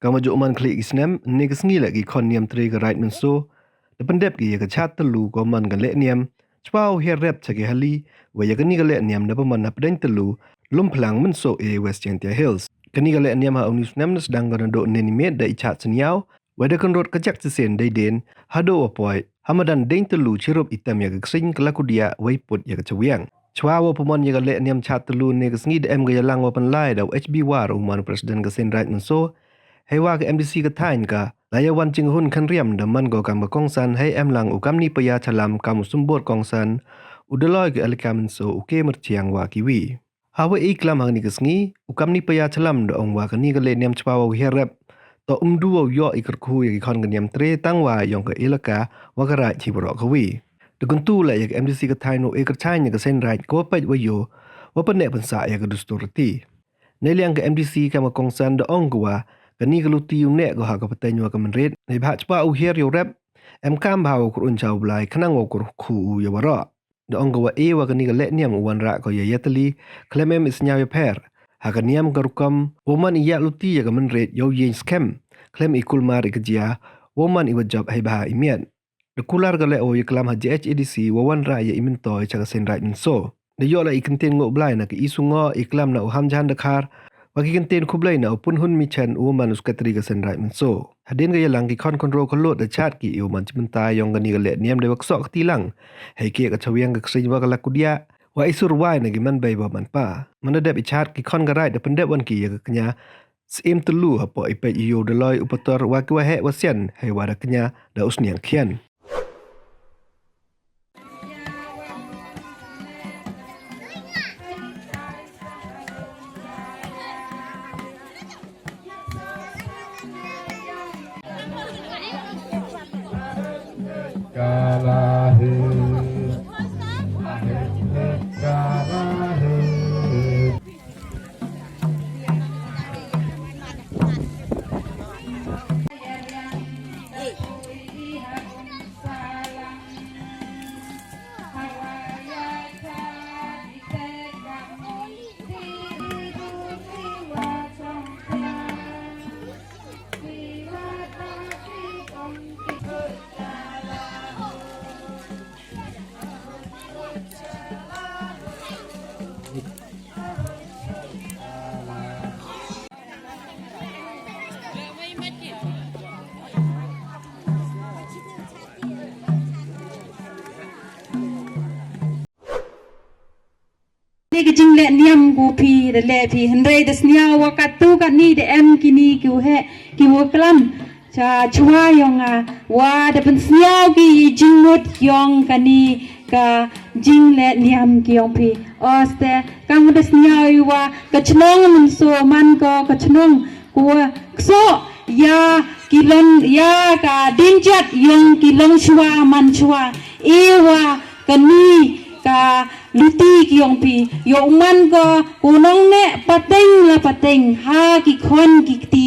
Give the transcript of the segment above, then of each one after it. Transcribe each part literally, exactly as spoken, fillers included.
Ka ma jooh man khlieh ki snem, ne ka sngi leh ki khon niam tre ka Raij Mynso da pyndep ki ya ka chaad tyllu ko man ka lehniam chwa u hiar rep cha ki hali, wa ya kani ka lehniam da pynman ha pdeng tyllu Lumphlang, Mynso A, West Jaintia Hills. Kani ka lehniam ha uni u snem da sdang ka nadooh ynne i miet da i chaad sniaw, wa da kynrot ka jak chisien dei dien hadooh wa poi ha madan deng tyllu chirup i tem ya ka ksing ka la kudiah wa i put ya ka chawiang. Chwa wa pynman ya ka lehniam chaad tyllu ne ka sngi da em ka yalang wa pynlai da u H B War u man u President ka Seiñ Raij Mynso, heiwa ka M D C ka thaiñ ka Laiawanchingkhun Khynriam da man ko kam ka kongsan, hei em lang u Kamnipaia Challam kam u symbud kongsan, u Dolloi ka Elaka Mynso u K. Myrchiang wa kiwi. Hawa e klam ha kani ka sngi, u Kamnipaia Challam da ong wa kani ka lehniam chwa wa u hiar rep toh um du wa u yoh i kyrkhu ya ki khon ka niam tre tang wa yong ka elaka wa ka raij hi waroh kawi. Da kyntu leh ya ka M D C ka thaiñ u e kyrchan ya ka Seiñ Raij ko wa peit wa yoh, wa pynneh pynsah ya ka dustur riti. Neiliang ka M D C kam ka kongsan da ong ko wa kani ka luti u neh ko ha ka pateng wa ka mynried, neibhah chwa u hiar yow rep, em kam bha wa u kyrun cha u Blai khnang wa u kyrkhu u ya waroh. Da ong ko wa e wa kani ka lehniam u wanrah ko ya yatylli khlem em i sniaw yapher. Ha ka niam ka rukom, wa man i yah luti ya ka mynried yow yeng skhem khlem i kulmar i kjia, wa man i wa jop hei bha i miat. Da kular ka leh wow yaklam ha J H A D C wa wanrah ya i myntoi cha ka Seiñ Raij Mynso. Da yoh leh i kyntien ngooh blai na ka Isungoh, i klam na u Hamjan Dkhar, wa ki kyntien khublei na u Pynhun Michen u man u Secretary ka Seiñ Raij Mynso. Hadien ka yalang ki khon khynroo khyllood da chaad ki i u man chibynta yong kani ka lehniam dei wa ksoh kti lang hei kieh ka chawiang ka ksing wa ka la kudiah, wa i sur wai na ki man bei wa man pa. Man da dep i chaad, ki khon ka raij da pyndep wan ki ya ka kñia Syiem Tyllu hapoh i peit i yow Dolloi u Pator wa ki waheh wasian heiwa da kñia da u sniang khian. Ni ka jingleh niam ko phi da leh phi, hynrei da sniaw wa katu kani da em kini ki waheh ki wa klam cha chwa yong nga, wa da pynsniaw ki i jingmut yong kani ka jingleh niam ki yong phi. Oste, kam da sniaw i wa ka chnong Mynso man ko ka chnong ko wa ksoh ya ki long, ya ka dien jat yong ki long chwa man chwa. I wa kani ka luti ki yong phi, yow man ko ko nongneh pateng la pateng ha ki khon ki kti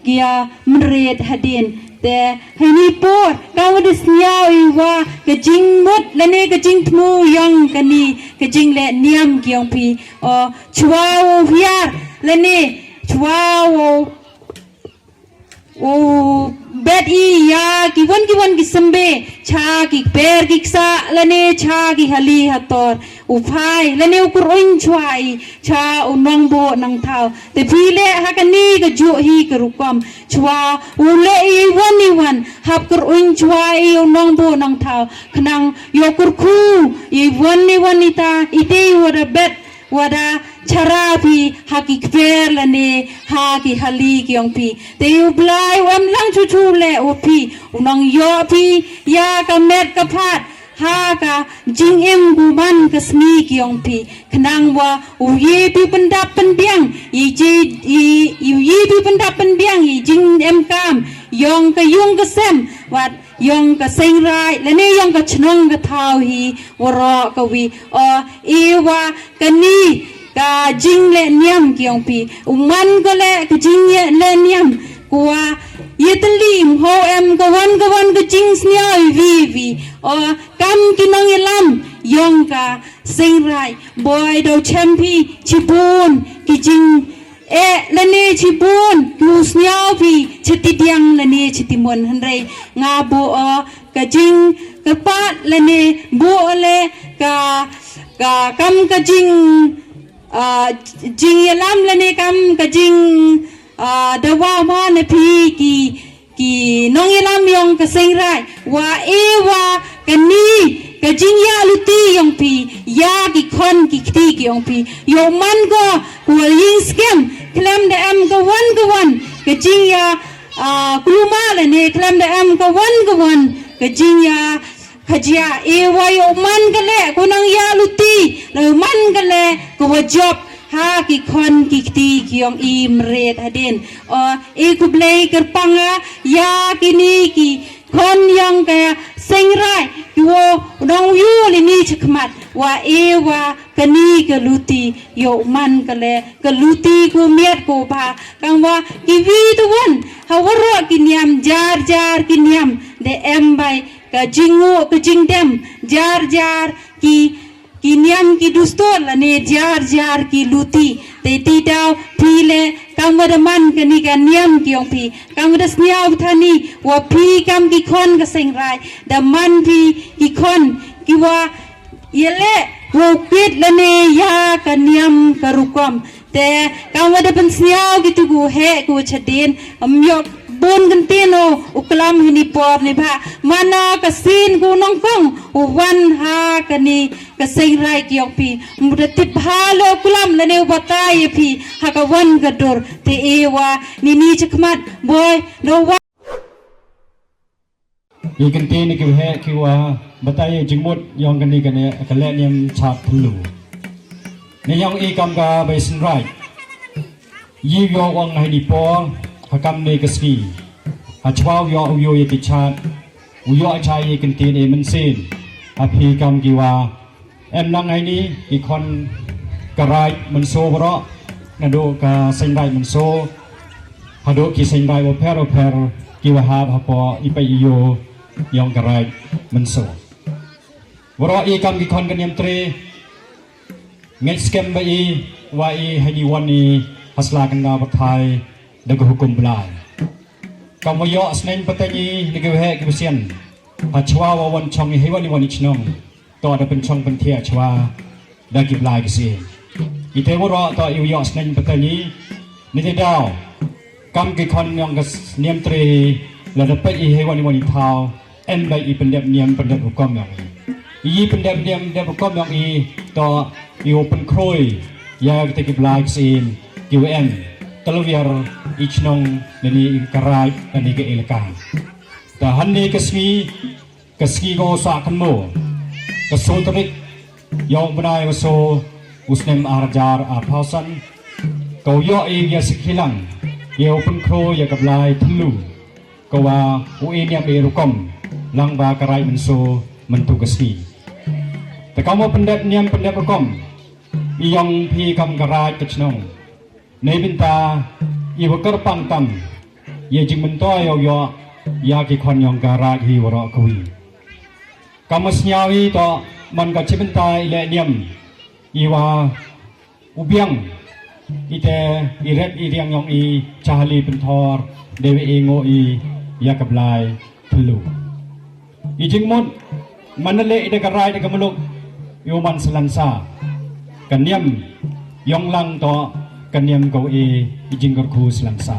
ki ya mynried hadien. Te heini por kam da sniaw i wa ka jingmut lane ka jingthmu yong kani ka jingleh niam ki yong phi. O, chwa wow hiar lane chwa wow, wow bet i ya ki wan ki wan ki symbe cha ki kper ki ksa lane cha ki hali hator, u phai lane u kyrun chwa i cha u nongbuh nongthaw. Te phi leh ha kani ka juh hi ka rukom, chwa u leh i wan i wan hap kyrun chwa i u nongbuh nongthaw khnang yow kyrkhu i wan i wan i ta i te wa da bet wa da chara phi ha ki kper lane ha ki hali ki yong phi. Te u Blai u em lang chu chu leh wa phi, u nongyoh phi ya ka met ka phad ha ka jingim ko man ka sngi ki yong phi, khnang wa u ye phi pyndap pynbiang i ji, i, u ye phi pyndap pynbiang i jingem kam yong ka yung ka sem, wat yong ka Seiñ Raij lane yong ka chnong ka thaw hi waroh kawi. O, i wa kani ka jingleh niam ki yong phi, u man ko leh ka jingleh niam ko wa yatylli ym ho em ka wan ka wan ka jingsniaw i wi wi. O, kam ki nongyalam yong ka Seiñ Raij, boi daw chem phi chibun ki jing Eh, lane chibun, u sniaw phi, chati diang lane chati mon, hynrei nga booh o ka jingkyrpad lane booh o le ka, ka kam ka jing, ah, jingyalam lane kam ka jing, ah, dawa ma na phi ki, ki nongyalam yong ka Seiñraij, wa e wa kani ka jingyaluti yong phi ya ki khon ki kti ki yong phi, yow man ko kawa ying skhem, khlem da em ka wan ka wan ka jingya, ah, kulmar lane khlem da em ka wan ka wan ka jingya khajia, e wa yow man ka le ka nongyaluti, la yow man ka le kawa jop ha ki khon ki kti ki yong i mret hadien. O, e khublei kyrpang ya kini ki khon yong ka Seiñraij, ki wow nong yoo lini chakhmat, wa e wa kani ka luti yow man ka le ka luti kawa miat kawa bha, kam wa ki wi tu wan ha waroh ki niam, jar jar ki niam da em bai ka jingngoh ka jingdem, jar jar ki, ki niam ki dustur lane jar jar ki luti. Te ti daw phi le kam wa da man kani ka niam ki yong phi, kam wa da sniaw thani wa phi kam ki khon ka Seiñraij, da man phi ki khon ki wa yaleh wow kit lane ya ka niam ka rukom. Te kam wa da pynsniaw kitu ku heh ku chadien, ym yoh bun kyntien o u klam hini por ni bha, mana ka sien ku nongkong u wan ha kani ka Seiñraij ki yong phi, mu da tip bha lo u klam lane u batai ya phi ha ka wan ka dur. Te e wa nini chakhmat boi no wa i kyntien ni ki heh ki wa batai ya jingmut yong kani kani ka le niam chat thlu. Ni yong i kam ka bai Seiñraij, i yoh wang hini por ha kam ni ka sngi, ha chwa u yoh u yoo ya ki chat, u yoh cha i kyntien i mynsiem ha phi kam ki wa em lang heini ki khon ka Raij Mynso waroh, nadooh ka Seiñraij Mynso hadooh ki Seiñraij wapher wapher ki wa hap hapoh i pait i yoo yong ka Raij Mynso. Waroh i kam ki khon ka Niamtre, ngait skhem ba i wa i heini wan i ha sla kynda pyrthai da ka hukum Blai. Kam wa yoh sneng pateng i na ki waheh ki wasian, ha chwa wa wan chong i heiwan i wan i chnong, toh da pynchong pynthiah chwa da ki blai ki siem. I te waroh toh i wa yoh sneng pateng i. Ni te daw kam ki khon yong ka Niamtre, lada pait i heiwan i wan i thaw, em bai i pyndep niam pyndep rukom yong i. I pyndep niam pyndep rukom yong i toh i wow pynkhroi ya kite ki blai ki siem ki wa em talwiar i chnong lane i ka raij lane ka elaka. Te hangne ka sngi, ka sngi ka wow sah kynmoo, ka soo tarik yong u bnai wa soo u snem ar hajar arphaw san, ka wow yoh i ya sakhi lang ya wow pynkhroo ya ka blai thyllu, ka wa u e niam e rukom lang wa ka Raij Mynso myntu ka sngi. Te kam wa pyndep niam pyndep rukom i yong phi kam ka raij ka chnong, neibynta i wa kyrpang tam ya jingmyntoi yow yoh ya ki khon yong ka raij hi waroh kawi. Kam wa sniaw i toh man ka chibynta i leh niam i wa u biang i te i ret i riang yong i cha hali pynthor, dei wa i ngooh i ya ka blai thyllu. I jingmut man na leh i da ka raij da ka muluk, i u man slansa. Ka niam yong lang toh ka niam ka wa i i jingkyrkhu slansa.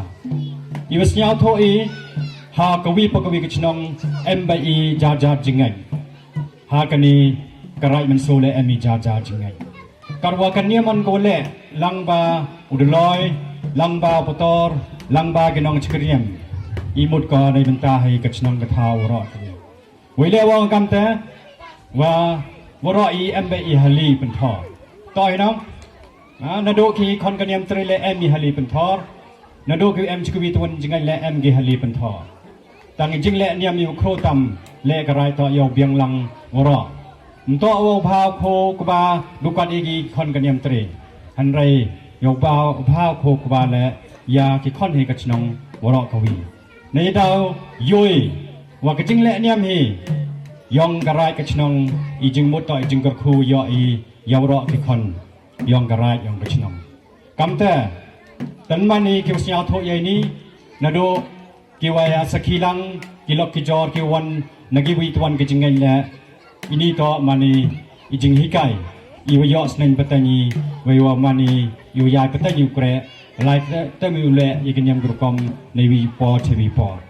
I wa sniawthuh i ha kawi pa kawi ka chnong em bai i jar jar jingngeit. Ha kani ka Raij Mynso le em i jar jar jingngeit. Katwa ka niam man ka wa leh lang wa u Doloi, lang wa u Pator, lang wa ki nongchakri niam, i mut ka neibynta hei ka chnong ka thaw waroh kawi. Wei le wa ong kamte wa waroh i em bai i hali pynthor. Toh i nong, nadooh ki khon ka Niamtre le em i hali pynthor, nadooh ki em chi kawi tawan jingngeit le em ki hali pynthor. Tang i jingleh niam i wa khroo tam le ka raij toh yow biang lang waroh. Ym toh wow bha u khoo kba du kat i ki khon ka Niamtre, hynrei yow bha u khoo kba le ya ki khon hi ka chnong waroh kawi. Neida u yoo i wa ka jingleh niam hi yong ka raij ka chnong, i jingmut toh i jingkyrkhu yoh i ya waroh ki khon yong ka raij yong ka chnong. Kamte Tang man i kiwa sñiawthooh ya ini, nadooh kiwa ya sakhi lang, ki lok ki jor kiwa wan na kiwi twan ki jingngeit leh, ini toh man i i jinghikai iwa yoh sneiñ pateiñ i, wei wa man i iwa yai pateiñ i u kreh, lai tæ mi u leh ya ki niam ki rukom neiwi por chiwi por.